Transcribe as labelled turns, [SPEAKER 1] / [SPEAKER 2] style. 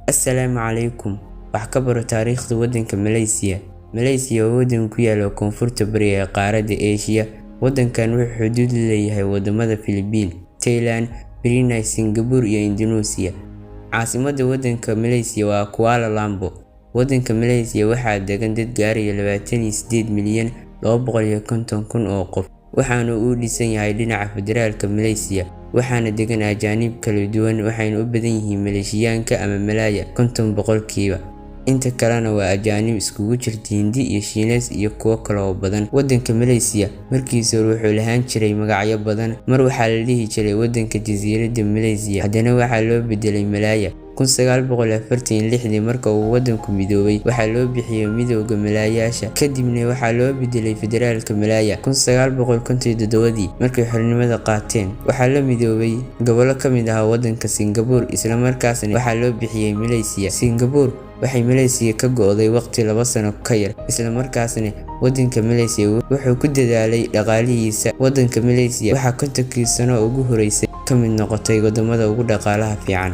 [SPEAKER 1] Assalaamu calaykum. Wax ka baro taariikhda waddanka Malaysia. Malaysia waa waddan ku yaalla koonfurta bari ee qaaradda Asia. Waddankan wuxuu xuduud la leeyahay wadamada Philippines, Thailand, Brunei, Singapore iyo Indonesia. Caasimadda waddanka Malaysia waa Kuala Lumpur. Waddanka Malaysia waxaa degan dad gaaraya 28,250,000 oo qof, waxaana uu dhisan yahay dhinaca federaalka Malaysia, waxaana degan ajaanib kala duwan, waxayna u badan yihiin Maleeshiyaanka ama Malaya 50%. Inta kalena waa ajaanib isugu jirta Hindi iyo Shiinees iyo kuwo kale oo badan. Waddanka Malaysia markiisii hore wuxuu lahaan jiray magacyo badan. Mar waxaa la dhihi jiray waddanka jasiiradda Malaysia, haddana waxaa loo bedelay Malaya. 1946 marka uu waddanku midoobay, waxaa loo bixiyay Midowga Malaayaasha, kadibna waxaa loo bedelay Federaalka Malaya. 1957 markay xornimada qaateen, waxaa la midoobay gobollo ka mid ah waddanka Singapore, isla markaasna waxaa loo bixiyay Malaysia. Singapore waxay Malaysia ka go'day waqti 2 sano ka yar, isla markaasna waddanka Malaysia wuxuu ku dadaalay dhaqaalihiisa. Waddanka Malaysia waxaa 50kii sano ugu horeysay ka mid noqotay wadamada ugu dhaqaalaha fiican.